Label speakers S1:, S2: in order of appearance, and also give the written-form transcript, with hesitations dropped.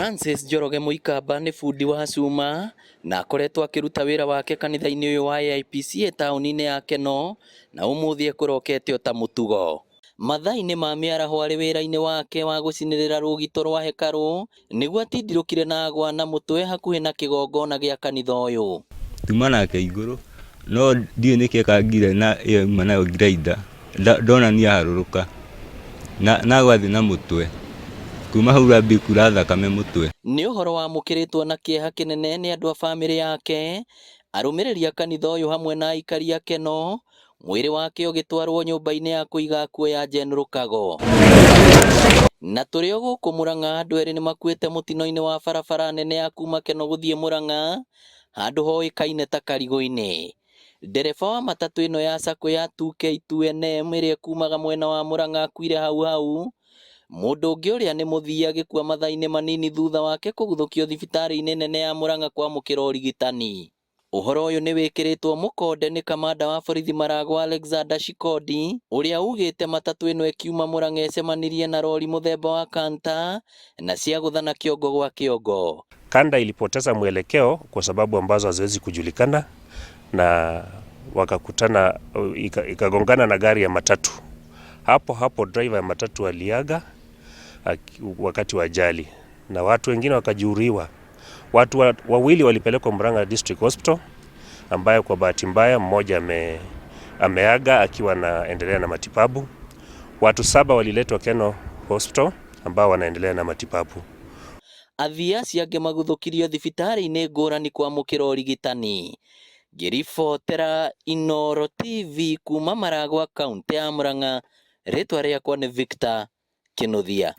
S1: Francis Njoroge Mũikamba nĩ bundi wa cuma na akoretwo akĩruta wĩra wake kanitha-inĩ ũyũ wa AIPCA taũni-inĩ ya Keno na ũmũthĩ ekũrokete o ta mũtugo. Mathaa-inĩ ma mĩaraho arĩ wĩra-inĩ wake wa gũcinĩrĩra rũgito rwa hekarũ nĩguo atindirũkire na agwa na mũtwe hakuhĩ na kĩgongona gĩa kanitha ũyũ.
S2: Tuma nake igũrũ no ndiũĩ nĩkĩ ekangire na ĩyo auma nayo grinder ndona niĩ aharũrũka na agwa thĩ na mũtwe kuma hau ambia kura thakame mũtwe.
S1: Nĩ ũhoro wamũkĩrĩtwo na kĩeha kĩnene nĩ andũ a bamĩrĩ yake, arũmĩrĩri a kanitha ũyũ hamwe na aikari a Keno, mwĩrĩ wake ũgĩtwarwo nyũmba-inĩ ya kũiga akuũ ya General Kago. Na tũrĩ o gũkũ Murang'a, andũ erĩ nĩ makuĩte mũtino-inĩ wa barabara nene ya kuma Keno gũthiĩ Murang'a, handũ hoĩkaine ta Karigũ-inĩ. Ndereba wa matatũ ĩno ya Sacco ya 2K2NM ĩrĩa ĩkumaga mwena wa Murang'a akuire hau hau. Mũndũ ũngĩ ũrĩa nĩ mũthii agĩkua mathaa-inĩ manini thutha wake kũguthũkio thibitarĩ-inĩ nene ya Murang'a kwamũkĩra ũrigitani. Ũhoro ũyũ nĩ wĩkĩrĩtwo mũkonde nĩ kamanda wa borithi Maragwa Alexander Shikodi ũrĩa ugĩte matatũ ĩno ĩkiuma Murang'a ĩcemanirie na rori mũthemba wa Canter na ciagũthana kĩongo gwa kĩongo.
S3: Kanda ilipoteza mwelekeo kwa sababu ambazo haziwezi kujulikana na wakakutana, ikagongana na gari ya matatu. Hapo hapo driver ya matatu aliaga wakati wa ajali na watu wengine wakajeruhiwa. Watu wawili walipelekwa Murang'a District Hospital, ambayo kwa bahati mbaya mmoja ameaga akiwa anaendelea na matibabu. Watu 7 waliletwa Keno Hospital ambao wanaendelea na matibabu.
S1: Athii acio angĩ maguthũkirio thibitarĩ-inĩ ngũrani kwamũkĩra ũrigitani. Ngĩribotera Inooro TV kuma Maragwa kaunti ya Murang'a, rĩtwa rĩakwa nĩ Victor Kinuthia.